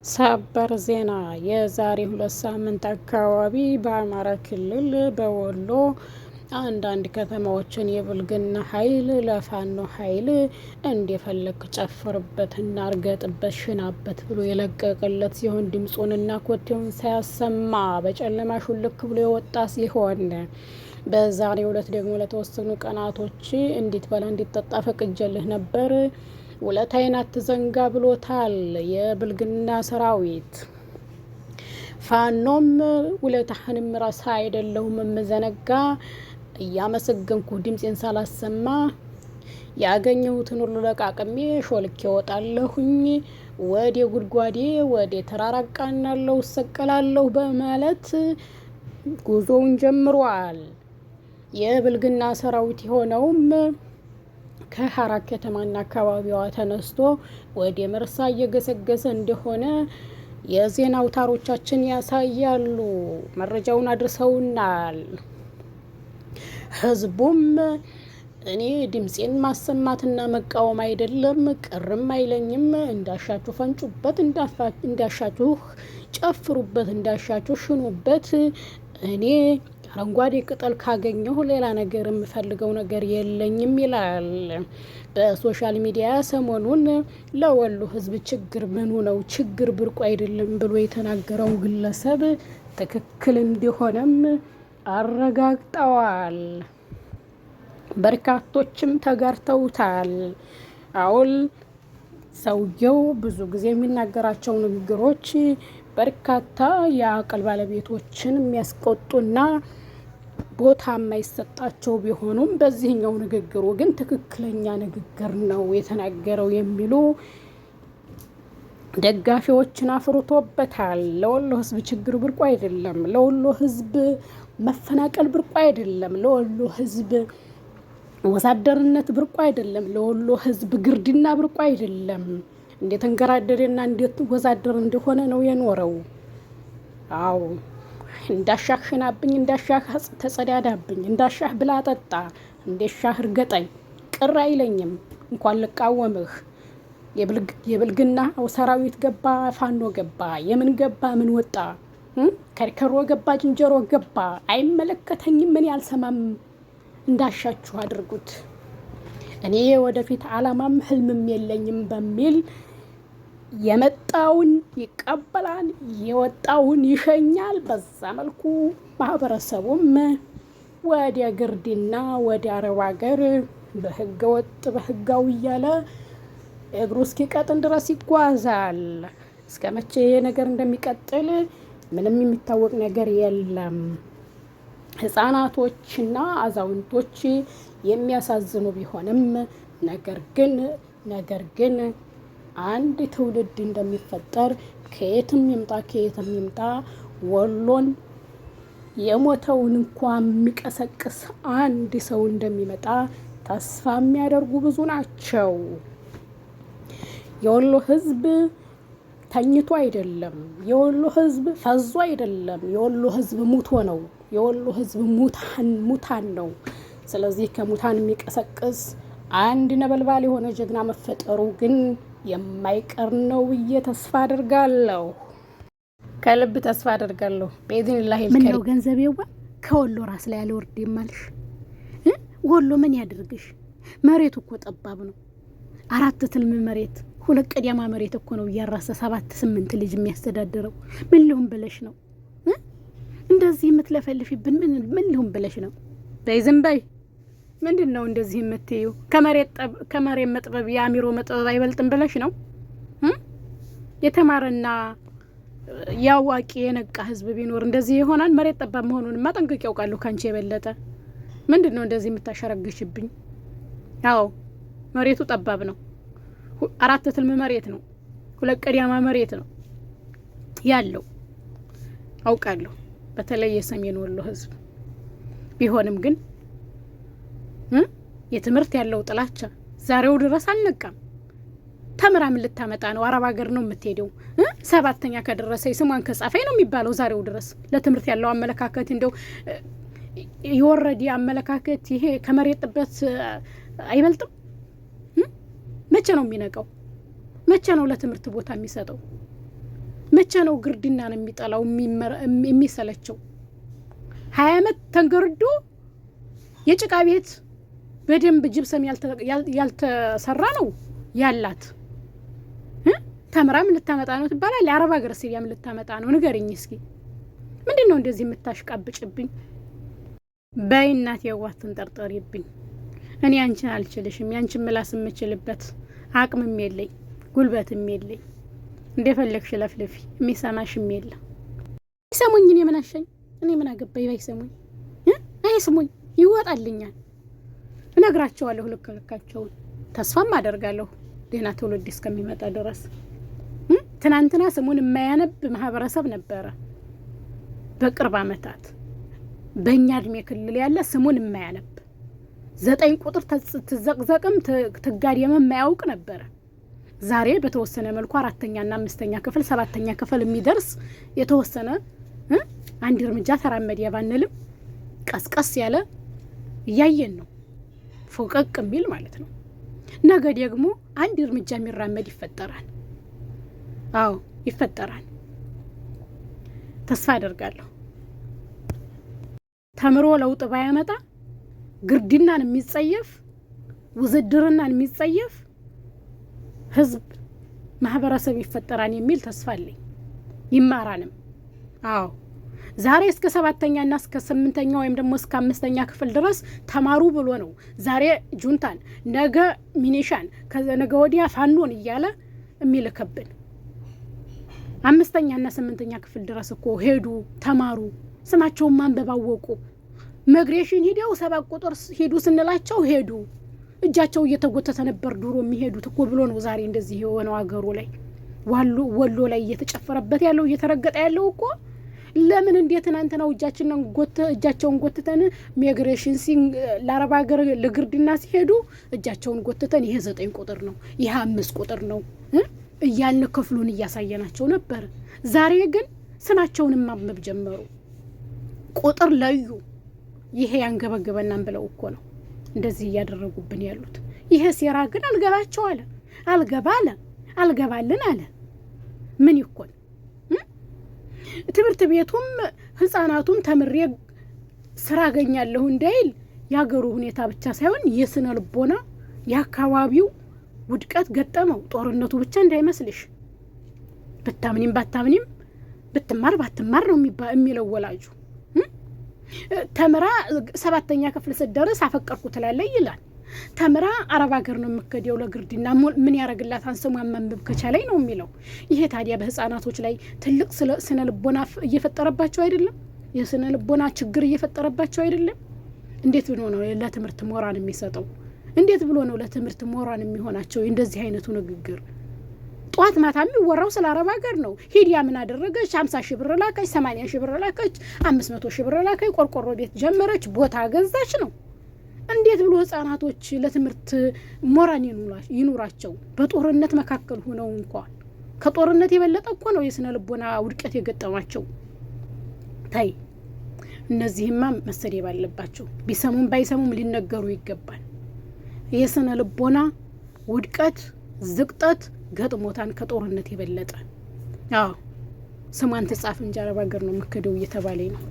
ሰበር ዜና የዛሬ 2 ሳምንት አካባቢ በአማራ ክልል በወሎ አንዳንድ ከተማዎችን የብልግና ኃይል ለፋኖ ኃይል እንደፈለግ ጨፍርበት እና እርገጥበት ሽናበት ብሎ የለቀቀለት ሲሆን፣ ድምፁንና ኮቴውን ሳያሰማ በጨለማ ሹልክ ብሎ የወጣ ሲሆን፣ በዛሬው ዕለት ደግሞ ለተወሰኑ ቀናቶች እንዲትበላ እንዲጠጣ ፈቅጄልህ ነበር፣ ውለታዬን አትዘንጋ ብሎታል የብልግና ሰራዊት። ፋኖም ውለታህንም ረሳ አይደለሁም የምዘነጋ፣ እያመሰገንኩ ድምፄን ሳላሰማ ያገኘሁትን ሁሉ ለቃቅሜ ሾልኬ እወጣለሁኝ፣ ወደ ጉድጓዴ ወደ ተራራ እቃናለሁ፣ እሰቀላለሁ በማለት ጉዞውን ጀምሯል። የብልግና ሰራዊት የሆነውም ከሀራ ከተማና አካባቢዋ ተነስቶ ወደ መርሳ እየገሰገሰ እንደሆነ የዜና አውታሮቻችን ያሳያሉ። መረጃውን አድርሰውናል። ህዝቡም እኔ ድምፄን ማሰማትና መቃወም አይደለም፣ ቅርም አይለኝም። እንዳሻችሁ ፈንጩበት፣ እንዳሻችሁ ጨፍሩበት፣ እንዳሻችሁ ሽኑበት። እኔ አረንጓዴ ቅጠል ካገኘሁ ሌላ ነገር የምፈልገው ነገር የለኝም ይላል። በ social media ሰሞኑን ለወሎ ህዝብ ችግር ምኑ ነው፣ ችግር ብርቁ አይደለም ብሎ የተናገረው ግለሰብ ትክክል እንደሆነም አረጋግጠዋል። በርካቶችም ተጋርተውታል። አሁን ሰውየው ብዙ ጊዜ የሚናገራቸው ንግግሮች በርካታ የአቅል ባለቤቶችን የሚያስቆጡና ቦታ የማይሰጣቸው ቢሆኑም፣ በዚህኛው ንግግሩ ግን ትክክለኛ ንግግር ነው የተናገረው የሚሉ ደጋፊዎችን አፍርቶበታል። ለወሎ ሕዝብ ችግር ብርቁ አይደለም። ለወሎ ሕዝብ መፈናቀል ብርቁ አይደለም። ለወሎ ሕዝብ ወዛደርነት ብርቁ አይደለም። ለወሎ ሕዝብ ግርድና ብርቁ አይደለም። እንደተንገራደደና እንዴት ወዛደር እንደሆነ ነው የኖረው። አዎ፣ እንዳሻህ ሽናብኝ፣ እንዳሻህ ተጸዳዳብኝ፣ እንዳሻህ ብላ ጠጣ፣ እንደሻህ እርገጠኝ፣ ቅር አይለኝም፣ እንኳን ልቃወምህ። የብልግና ሰራዊት ገባ፣ ፋኖ ገባ፣ የምን ገባ፣ ምን ወጣ፣ ከርከሮ ገባ፣ ዝንጀሮ ገባ፣ አይመለከተኝም፣ ምን ያልሰማም፣ እንዳሻችሁ አድርጉት። እኔ ወደፊት አላማም ህልምም የለኝም በሚል የመጣውን ይቀበላል፣ የወጣውን ይሸኛል። በዛ መልኩ ማህበረሰቡም ወደ ግርድና ወደ አረብ ሀገር በህገ ወጥ በህጋዊ እያለ እግሩ እስኪቀጥን ድረስ ይጓዛል። እስከ መቼ ይሄ ነገር እንደሚቀጥል ምንም የሚታወቅ ነገር የለም። ህጻናቶችና አዛውንቶች የሚያሳዝኑ ቢሆንም፣ ነገር ግን አንድ ትውልድ እንደሚፈጠር፣ ከየትም ይምጣ ከየትም ይምጣ፣ ወሎን የሞተውን እንኳ የሚቀሰቅስ አንድ ሰው እንደሚመጣ ተስፋ የሚያደርጉ ብዙ ናቸው። የወሎ ህዝብ ተኝቶ አይደለም። የወሎ ህዝብ ፈዞ አይደለም። የወሎ ህዝብ ሙቶ ነው። የወሎ ህዝብ ሙታን ሙታን ነው። ስለዚህ ከሙታን የሚቀሰቅስ አንድ ነበልባል የሆነ ጀግና መፈጠሩ ግን የማይቀር ነው ብዬ ተስፋ አድርጋለሁ። ከልብ ተስፋ አድርጋለሁ። بإذن الله። ምነው ገንዘቤዋ ከወሎ ራስ ላይ አልወርድ የማልሽ? ወሎ ምን ያድርግሽ? መሬቱ እኮ ጠባብ ነው። አራት ትልም መሬት፣ ሁለት ቀዳማ መሬት እኮ ነው እያራሰ ሰባት ስምንት ልጅ የሚያስተዳድረው። ምን ልሁን ብለሽ ነው እንደዚህ የምትለፈልፊብን? ምን ልሁን ብለሽ ነው? በይ ዝም በይ። ምንድን ነው እንደዚህ የምትዩ? ከመሬት መጥበብ የአሚሮ መጥበብ አይበልጥም ብለሽ ነው? የተማረና ያዋቂ የነቃ ህዝብ ቢኖር እንደዚህ ይሆናል? መሬት ጠባብ መሆኑንማ ጠንቅቄ ያውቃለሁ ካንቺ የበለጠ። ምንድን ነው እንደዚህ የምታሸረግሽብኝ? አዎ፣ መሬቱ ጠባብ ነው። አራት ትልም መሬት ነው። ሁለት ቀዳማ መሬት ነው ያለው፣ አውቃለሁ። በተለይ የሰሜን ወሎ ህዝብ ቢሆንም ግን የትምህርት ያለው ጥላቻ ዛሬው ድረስ አልነቃም። ተምራ ምን ልታመጣ ነው? አረብ ሀገር ነው የምትሄደው። ሰባተኛ ከደረሰኝ ስሟን ከጻፈኝ ነው የሚባለው። ዛሬው ድረስ ለትምህርት ያለው አመለካከት እንደው የወረደ አመለካከት፣ ይሄ ከመሬት ጥበት አይበልጥም? መቼ ነው የሚነቃው? መቼ ነው ለትምህርት ቦታ የሚሰጠው? መቼ ነው ግርድናን የሚጠላው የሚሰለቸው? 20 ዓመት ተንገርዶ የጭቃ ቤት በደንብ ጅብሰም ያልተሰራ ነው ያላት። ተምራ ምን ልታመጣ ነው ትባላል። አረብ ሀገር ሲሪያ ምን ልታመጣ ነው? ንገርኝ እስኪ። ምንድን ነው እንደዚህ የምታሽቃብጭብኝ? በይ እናቴ የዋህ ትንጠርጠሪብኝ። እኔ አንቺን አልችልሽም። ያንቺን ምላስ የምችልበት አቅምም የለኝ ጉልበትም የለኝ። እንደፈለግሽ ለፍልፊ፣ የሚሰማሽም የለም። ይሰሙኝ እኔ ምን አሸኝ? እኔ ምን አገባኝ? ባይሰሙኝ አይስሙኝ፣ ይወጣልኛል። እነግራቸዋለሁ ልክ ልካቸውን። ተስፋም አደርጋለሁ ደህና ትውልድ እስከሚመጣ ድረስ። ትናንትና ስሙን የማያነብ ማህበረሰብ ነበረ። በቅርብ ዓመታት በእኛ እድሜ ክልል ያለ ስሙን የማያነብ፣ 9 ቁጥር ትዘቅዘቅም ትጋደምም የማያውቅ ነበረ። ዛሬ በተወሰነ መልኩ አራተኛና አምስተኛ ክፍል፣ ሰባተኛ ክፍል የሚደርስ፣ የተወሰነ አንድ እርምጃ ተራመድ ባንልም ቀስቀስ ያለ እያየን ነው፣ ፎቀቅ የሚል ማለት ነው። ነገ ደግሞ አንድ እርምጃ የሚራመድ ይፈጠራል። አዎ ይፈጠራል። ተስፋ አደርጋለሁ። ተምሮ ለውጥ ባያመጣ ግርድናን የሚጸየፍ፣ ውዝድርናን የሚጸየፍ ህዝብ፣ ማህበረሰብ ይፈጠራል የሚል ተስፋ አለኝ። ይማራንም። አዎ ዛሬ እስከ ሰባተኛ እና እስከ ስምንተኛ ወይም ደግሞ እስከ አምስተኛ ክፍል ድረስ ተማሩ ብሎ ነው ዛሬ ጁንታን፣ ነገ ሚኒሻን፣ ነገ ወዲያ ፋኖን እያለ የሚልክብን። አምስተኛና ስምንተኛ ክፍል ድረስ እኮ ሄዱ፣ ተማሩ፣ ስማቸውን ማንበብ አወቁ። መግሬሽን ሂደው 7 ቁጥር ሂዱ ስንላቸው ሄዱ። እጃቸው እየተጎተተ ነበር ድሮ የሚሄዱት እኮ ብሎ ነው ዛሬ እንደዚህ የሆነው። አገሩ ላይ፣ ወሎ ላይ እየተጨፈረበት ያለው፣ እየተረገጠ ያለው እኮ ለምን እንዴ ትናንትናው እጃቸውን ጎትተን ሚግሬሽን ለአረብ ሀገር ለግርድና ሲሄዱ እጃቸውን ጎትተን ይሄ 9 ቁጥር ነው፣ ይሄ 5 ቁጥር ነው እያልን ክፍሉን እያሳየናቸው ነበር። ዛሬ ግን ስማቸውን ማንበብ ጀመሩ። ቁጥር ለዩ። ይሄ ያንገበግበናን ብለው እኮ ነው እንደዚህ እያደረጉብን ያሉት። ይሄ ሴራ ግን አልገባቸው አለ፣ አልገባ አለ፣ አልገባልን አለ። ምን ይኮን? ትምህርት ቤቱም ህጻናቱም ተምሬ ስራ አገኛለሁ እንዳይል የሀገሩ ሁኔታ ብቻ ሳይሆን የስነ ልቦና የአካባቢው ውድቀት ገጠመው። ጦርነቱ ብቻ እንዳይመስልሽ። ብታምኒም ባታምኒም፣ ብትማር ባትማር ነው የሚለው ወላጁ። ተምራ ሰባተኛ ክፍል ስትደርስ አፈቀርኩ ትላለች ይላል። ተምራ አረብ ሀገር ነው የምከደው ለግርድና፣ ምን ያደርግላታል ስሟን ማንበብ ከቻለኝ ነው የሚለው። ይሄ ታዲያ በህፃናቶች ላይ ትልቅ ስነ ልቦና እየፈጠረባቸው አይደለም? የስነ ልቦና ችግር እየፈጠረባቸው አይደለም? እንዴት ብሎ ነው ለትምህርት ሞራል የሚሰጠው? እንዴት ብሎ ነው ለትምህርት ሞራል የሚሆናቸው እንደዚህ አይነቱ ንግግር? ጠዋት ማታ የሚወራው ስለ አረብ ሀገር ነው። ሂዲያ ምን አደረገች? 50,000 ብር ላከች፣ 80,000 ብር ላከች፣ 500,000 ብር ላከች፣ ቆርቆሮ ቤት ጀመረች፣ ቦታ ገዛች ነው። እንዴት ብሎ ህጻናቶች ለትምህርት ሞራል ይኑራቸው? በጦርነት መካከል ሆነው እንኳን ከጦርነት የበለጠ እኮ ነው የስነ ልቦና ውድቀት የገጠማቸው። ታይ፣ እነዚህማ መሰደብ አለባቸው። ቢሰሙም ባይሰሙም ሊነገሩ ይገባል። የስነ ልቦና ውድቀት፣ ዝቅጠት ገጥሞታን ከጦርነት የበለጠ። አዎ ስሟን ትጻፍ እንጂ አረብ ሀገር ነው የምከደው እየተባለኝ ነው።